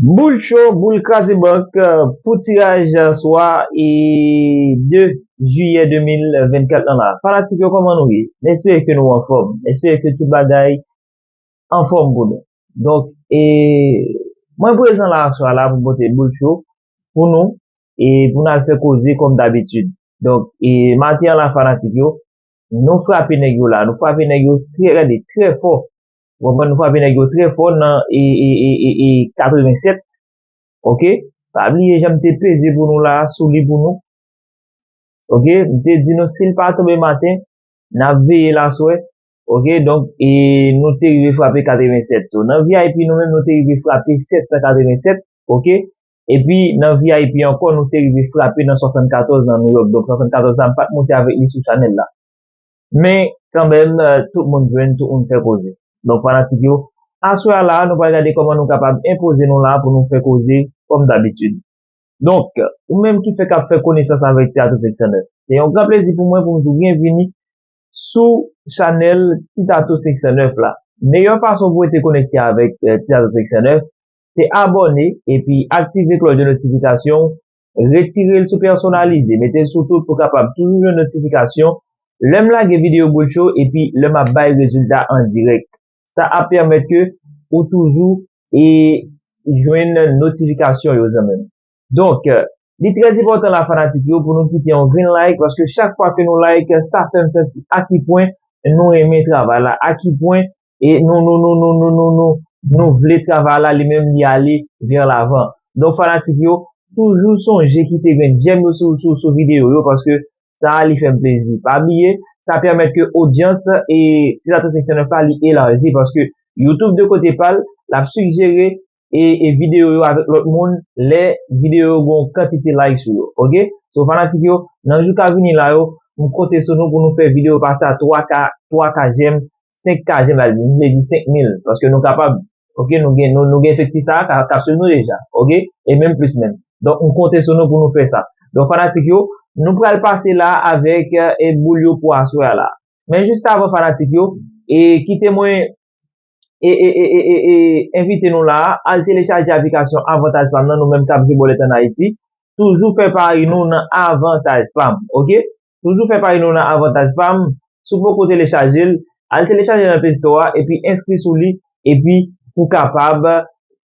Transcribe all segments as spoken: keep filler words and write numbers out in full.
Boul cho, boul kraze bank, euh, pou tiraj swa e de jiyè de mil vennkat lan la. Fanatik yo, kòman nou ye? M espere ke nou anfòm. M espere ke tout bagay anfòm pou nou. Donk, e, mwen prezan la aswè a la pou m pote boul cho pou nou e pou n al fè koze kòm dabitid. Donk, e, maten an la, fanatik yo, nou frape nèg yo la. Nou frape nèg yo trè, gade, trè fò. Ou konprann? Nou frape nèg yo trè fò nan e, e, e, e, e, katrevennsèt. Oke? Pa bliye jan m te peze pou nou la, sou li pou nou. Oke? M te di nou, si l pa tonbe maten, n ap veye l aswè. Oke? Donk, e, nou te rive frape katrevennsèt. So, nan V I P nou menm, nou te rive frape sèt san katrevennsèt. Oke? Epi, nan V I P ankò, nou te rive frape nan swasannkatòz nan Nouyòk. Donk, swasannkatòz sa, m pa t monte avèk li sou chanèl la. Men, kanmenm, euh, tout moun jwenn, tout moun fè koze. Donk, fanatik yo, aswè a la, nou pral gade kòman nou kapab enpoze nou la pou nou fè koze kòm dabitid. Donk, ou menm ki fèk ap fè konesans avèk Ti Tato senk san nèf, se yon gran plezi pou mwen pou m di w byenvini sou chanèl Ti Tato senk san nèf la. Meyè fason pou w rete konekte avèk, eh, Ti Tato senk san nèf, se abòne epi aktive klòch de notifikasyon, retire l sou pèsonalize, mete l sou tout pou w kapab toujou jwenn notifikasyon lè m lage videyo boul cho epi lè m ap bay rezilta an dirèk. Sa ap pèmèt ke ou toujou e jwenn notifikasyon yo, zanmi m. Donk, li trè enpòtan la, fanatik yo, pou nou kite yon grenn like, paske chak fwa ke nou like, sa fè m santi a ki pwen nou renmen travay la, a ki pwen e nou, nou, nou, nou, nou, nou, nou, nou vle travay la, li menm li ale vè lavan. Donk, fanatik yo, toujou sonje kite grenn jèm yo sou, sou, sou videyo yo, paske sa a, li fè m plezi. Pa bliye, sa pèmèt ke odyans e Ti Tato senk san nèf la, li elaji, paske YouTube de kote pa l, l ap sijere e, e videyo yo avèk lòt moun, lè videyo yo gen yon kantite like sou yo, oke? So, fanatik yo, nan jou k ap vini la yo, m konte sou nou pou nou fè videyo pase a twa K, twa K jèm, senk K jèm, m vle di senk mil, paske nou kapab, oke, nou gen, nou, nou gen efektif sa a, k ap, k ap swiv nou deja, oke? E menm plis menm. Donk, m konte sou nou pou nou fè sa. Donk, fanatik yo, nou pral pase la avèk, eh, e boul yo pou aswè a la. Men jis avan, fanatik yo, e kite mwen e, e, e, e, e, e, envite nou la a, al telechaje aplikasyon Avantaj Pam nan, nou menm k ap jwe bòlèt ann Ayiti. Toujou fè pari nou nan Avantaj Pam, oke? Toujou fè pari nou nan Avantaj Pam. Si w poko telechaje l, al telechaje l nan Play Store a, epi enskri sou li, epi pou w kapab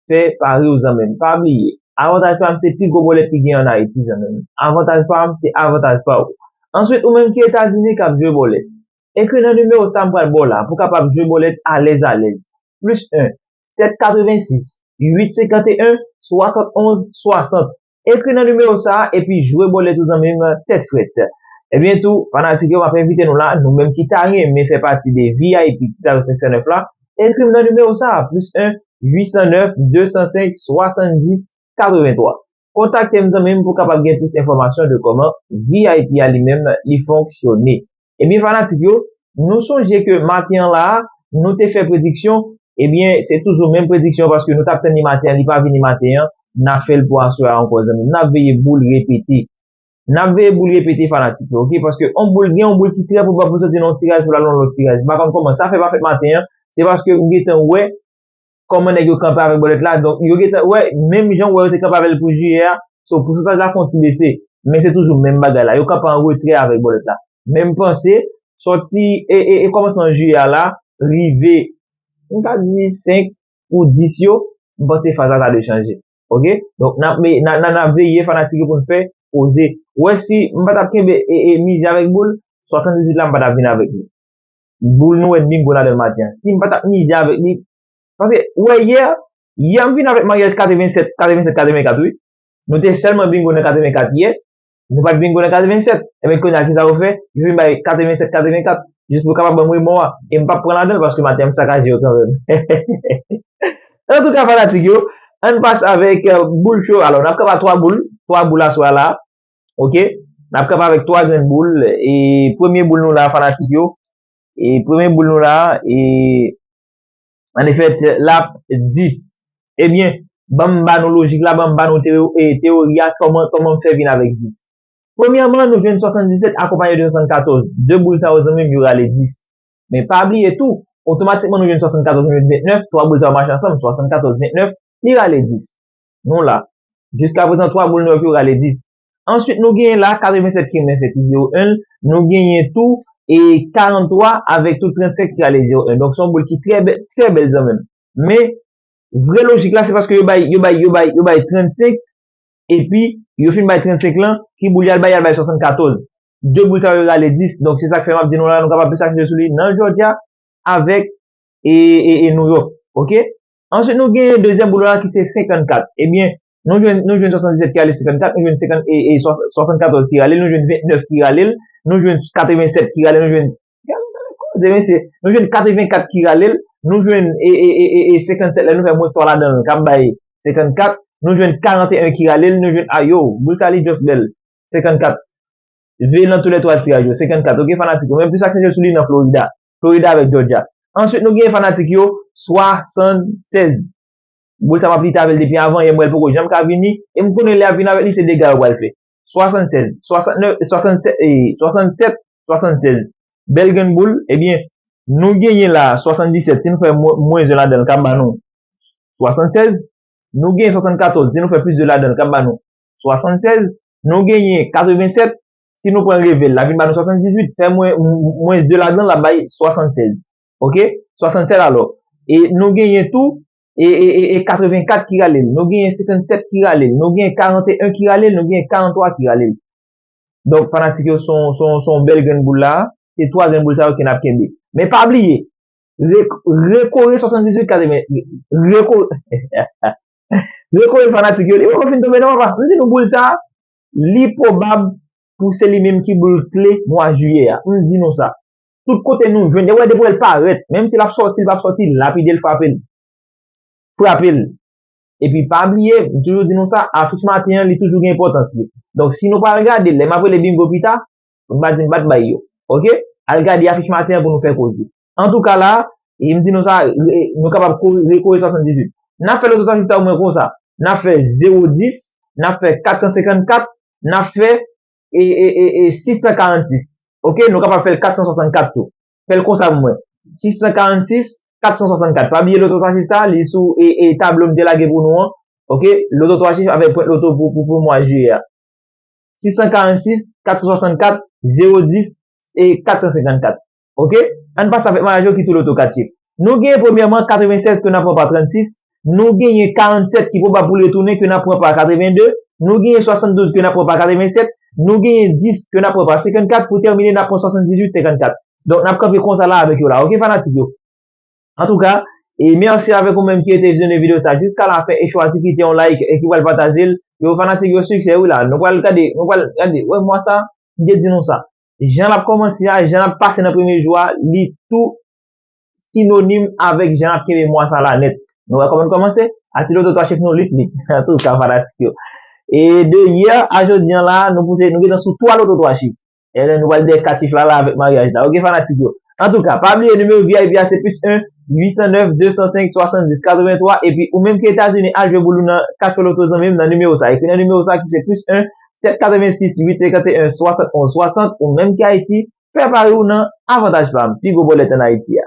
fè pari w, zanmi m. Pa bliye, Avantaj Pam se pi gwo bòlèt ki gen ann Ayiti, zanmi m. Avantaj Pam se avantaj pa w. Answit, ou menm ki Etazini k ap jwe bòlèt, ekri nan nimewo sa a m pral ba w la pou w kapab jwe bòlèt alèz alèz. Plis en, sèt katrevensis, uit senkanteyen, swasannonz, swasant. Ekri nan nimewo sa a epi jwe bòlèt ou, zanmi m, tèt frèt. Ebyen tou, fanatik yo, m ap envite nou la, nou menm ki ta renmen fè pati de V I P Ti Tato senk san nèf la, ekri m nan nimewo sa a, plis en, uit san nèf, de san senk, swasanndis, katreventwa. Kontakte m, zanmi m, pou w kapab gen plis enfòmasyon de kòman V I P a li menm li fonksyone. Ebyen, fanatik yo, nou sonje ke maten an la a, nou te fè prediksyon. Ebyen, se toujou menm prediksyon, paske nou t ap tann li maten an, li pa vini maten an, n ap fè l pou aswè a ankò, zanmi m. N ap veye boul repete. N ap veye boul repete, fanatik yo, oke? Paske yon boul, gen yon boul ki trè pwobab pou soti nan yon tiraj pou l al nan yon lòt tiraj. M pa konn kòman sa fè pa fèt maten an, se paske m gentan wè kòman nèg yo kanpe avèk bòlèt la. Donk, yo gentan wè, menm jan w wè yo te kanpe avè l pou jiyè a, so, pousantaj la fè yon ti bese. Men se toujou menm bagay la. Yo kanpe an retrè avèk bòlèt la. Men m panse, sòti e, e, e kòmansman jiyè a la, rive, m ka di senk ou dis yo, m panse faz la ta dwe chanje. Oke? Donk, n ap, n a, n a, n ap veye fanatik yo pou n fè koze. Ou wè, si m pa t ap kenbe e, e mize avèk boul, swasanndizuit la, m pa t ap vin avèk li. Boul nou wè n bingo ladan l maten an. Si m pa t ap mize avèk li, paske, ou wè, yè, yè m vin avèk maryaj katrevensèt, katrevensèt, katrevenkat, wi. Nou te sèlman bingo nan katrevenkat yè, nou pa t bingo nan katrevensèt. Ebyen, kounye a, kisa yo fè? Yo vin bay katrevensèt, katrevenkat, jis pou yo kapab ban m remò a. E m p ap pran ladan l paske maten an m sakaje yo kanmenm. Antouka, fanatik yo, ann pase avèk, euh, boul cho. Alò, n ap kanpe a twa boul, twa boul aswè a la. Oke? N ap kanpe avèk twa grenn boul. E premye boul nou la, fanatik yo. E premye boul nou la, e an efèt, l ap dis. Ebyen, ban m ba nou lojik la, ban m ba nou teyo-, e, teyori a, kòman, kòman m fè vin avèk dis. Premyèman, nou jwenn swasanndisèt akonpaye de swasannkatòz. De boul sa yo, zanmi m, yo rale dis. Men pa bliye tou, otomatikman nou jwenn swasannkatòz, nou jwenn ventnèf, twa boul sa yo mache ansanm, swasannkatòz, ventnèf, li rale dis. Nou la. Jiska prezan, twa boul Nouyòk yo rale dis. Answit, nou genyen la katrevensèt ki renmen fè ti zewo en l. Nou genyen tou e karanntwa avèk tou trannsenk ki rale zewo en. Donk, se yon boul ki trè bèl, trè bèl zanmi m. Men, vrè lojik la, se paske yo bay, yo bay, yo bay, yo bay trannsenk, epi yo fin bay trannsenk lan, ki boul y al bay, y al bay swasannkatòz. De boul sa yo rale dis. Donk, se sa k fè m ap di nou la, nou kapab plis aksyon sou li nan Georgia avèk e, e, e Nouyòk. Oke? Answit, nou genyen dezyèm boul la ki se senkannkat. Ebyen, nou jwenn, nou jwenn swasanndisèt ki rale senkannkat, nou jwenn senkant, e, e, swasannkatòz ki rale l, nou jwenn ventnèf ki rale l, nou jwenn katrevensèt ki rale l, nou jwenn, gade, gade koze, mesye, nou jwenn katrevenkat ki rale l, nou jwenn e, e, e, e, e senkannsèt la, nou fè mwens twa ladan l, k ap bay senkannkat, nou jwenn karanteyen ki rale l, nou jwenn, ayo, boul sa li just bèl, senkannkat. Veye nan toulètwa tiraj yo, senkannkat, oke, fanatik yo. Men plis aksyon sou li nan Florida. Florida avèk Georgia. Answit, nou genyen fanatik yo, swasannsèz. Boul sa m ap lite avè l depi avan yè, m wè l poko janm ka vini, e m konnen lè y ap vin avèk li, se dega yo pral fè. Swasannsèz, swasannnèf, swasannsèt, e, swasannsèt, swasannsèz. Bèl grenn boul, ebyen, nou genyen la swasanndisèt, si nou fè mwen, mwens de ladan l, k ap ba nou swasannsèz. Nou genyen swasannkatòz, si nou fè plis de ladan l, k ap ba nou swasannsèz. Nou genyen katrevensèt, si nou pran reve l, l ap vin ba nou swasanndizuit, fè mwen, mwens de ladan l, l ap bay swasannsèz. Oke? Swasannsèt alò. E nou genyen tou, e, e, e, e katrevenkat ki rale l. Nou genyen senkannsèt ki rale l. Nou genyen karanteyen ki rale l. Nou genyen karantwa ki rale l. Donk, fanatik yo, se yon, se yon, se yon bèl grenn boul la. Se twa grenn boul sa yo ke n ap kenbe. Men pa bliye, re-, rekore swasanndizuit katreven, reko-, rekore fanatik yo. Li poko fin tonbe non, papa. M di nou boul sa, li pwobab pou se li menm ki boul kle mwa jiyè a. M di nou sa. Tout kote nou jwenn, depi w wè, depi w wè l parèt, menm si l ap sòti, l p ap sòti, lapide l, frape l. Frape l. Epi pa bliye, m toujou di nou sa, afich maten an, li toujou gen enpòtans li. Donk, si nou pral gade, lè m ap rele bingo pita, m pa di m pa t bay yo. Oke? Al gade afich maten an pou nou fè koze. Antouka la, e m di nou sa, e, nou kapab ko-, rekore swasanndizuit. N ap fè loto twa chif sa pou mwen konsa. N ap fè zewo dis, n ap fè katsansenkannkat, n ap fè e, e, e, e, sis san karannsis. Oke, nou kapab fè l katsanswasannkatòz tou. Fè l konsa pou mwen. Sis san karannsis, katsanswasannkatòz. Pa bliye loto twa chif sa, li sou e, e, tablo m te lage pou nou an. Oke, loto twa chif avèk pwent loto pou, pou, pou mwa jiyè a. Sis san karannsis, katsanswasannkatòz, zewo dis e katsansenkannkat. Oke? Ann pase avèk manaj yo ki tou loto kat chif. Nou genyen premyèman katrevensèz ke n ap pran pa trannsis, nou genyen karannsèt ki pwobab pou l retounen ke n ap pran pa katreven de, nou genyen swasanndouz ke n ap pran pa katreven sèt, nou genyen dis ke n ap pran pa senkannkat, pou tèmine n ap pran swasanndizuit senkannkat. Donk n ap kanpe konsa la avèk yo la, oke fanatik yo? Antouka, e mèsi avèk ou menm ki rete vizyone videyo sa jiska lafen e chwazi kite yon like e ki pral pataje l. Yo fanatik yo, siksè wi la. Nou pral gade, nou pral gade, wè mwa sa, m te di nou sa. Jan l ap kòmanse a, jan l ap pase nan premye jou a, li tou sinonim avèk jan n ap kenbe mwa sa la nèt. Nou wè kòman n kòmanse? A ti loto twa chif nou lit lit. Antouka, fanatik yo. E de yè a jodi an la, nou pouse, nou gentan sou twa loto twa chif. E nou pral dèyè kat chif la la avèk maryaj la. Oke, fanatik yo. Antouka, pa bliye nimewo V I P a se plis en, uit san nèf, de san senk, swasanndis, katrevenntwa. Epi ou menm ki Etazini, al jwe boul ou nan Cash Loto zanmi m nan nimewo sa. Ekri nan nimewo sa ki se plis en, sèt katrevensis, uit senkanteyen, swasannonz, swasant. Ou menm ki Ayiti, fè pari ou nan Avantaj Pam, pi gwo bòlèt ann Ayiti a.